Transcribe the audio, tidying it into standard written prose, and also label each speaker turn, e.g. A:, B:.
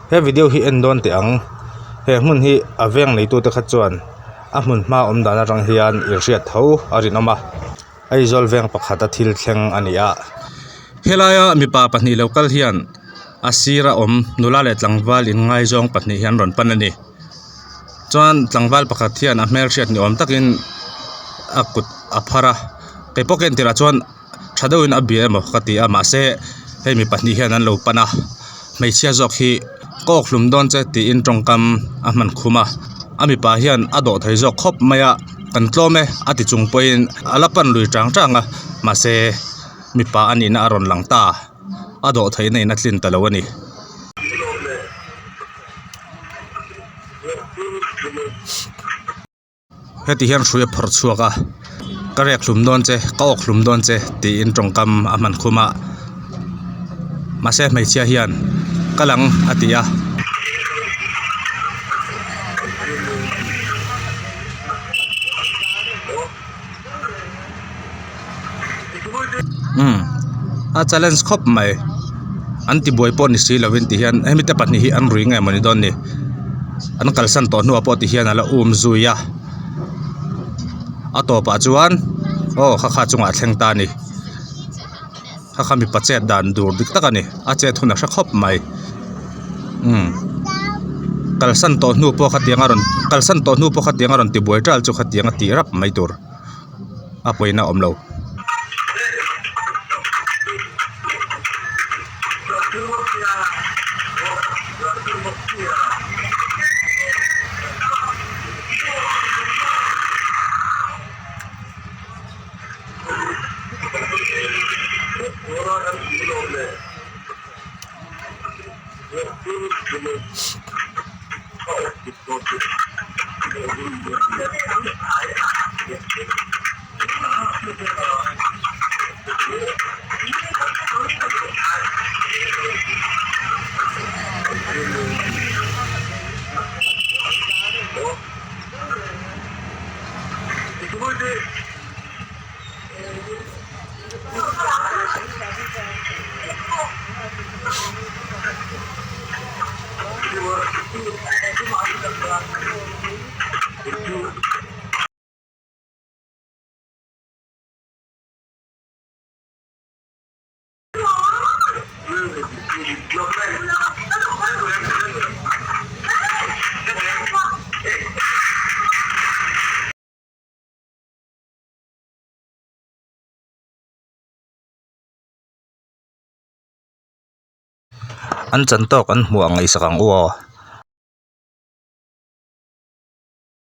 A: He video hi en dawn teh ang he hmun hi a veng neitu te kha chuan a hmun hma awm dan atang hian inhriat tho a rinawm a Aizawl veng pakhat a thil thleng a ni a.
B: Helaia mipa pahnih lo kal hian a sira awm nula leh tlangval inngaizawng pahnih hi an rawn pan a ni. Chuan tlangval pakhat hian a hmelhriat ni awm takin a kut a phar a kei pawh ka entirah chuan tha deuhin a bia emaw ka ti a mahse hei mi pahnih hian an lo pan a hmeichhia zawk hi kawk hlum dawn che tiin tawngkam a hman khum a a mipa hian a dawh thei zawk khawp mai a kan tlawm e a ti chung pawhin a la pan lui tang tang a mahse mipa a nihna a rawn lang ta a dawh theihna in a tlin ta lo a ni. Heti hian hrui a phawrh chhuak a ka rek hlum dawn che ka awk hlum dawn che tiin tawngkam a hman khum a mahse hmeichhia hian ka lang a ti a. Umm a challenge khawp mai an ti buai pawh ni si lovin ti hian hemi te pahnih hi an rui nge mawni dawn ni an kalsan tawh hnuah pawh ti hian a la um zui a a tawpah chuan aw kha kha chungah a thleng ta a ni kha kha mipa chet dan dur dik tak a ni a chet hun a hre khawp mai umm kalsan tawh hnu pawh khatiang a rawn kalsan tawh hnu pawh khatiang a rawn ti buai ṭal chu khatiang a tih rap mai tur. a pawina a awm lo.
A: An chan tawk an hmuh ang ngaihsak ang u aw.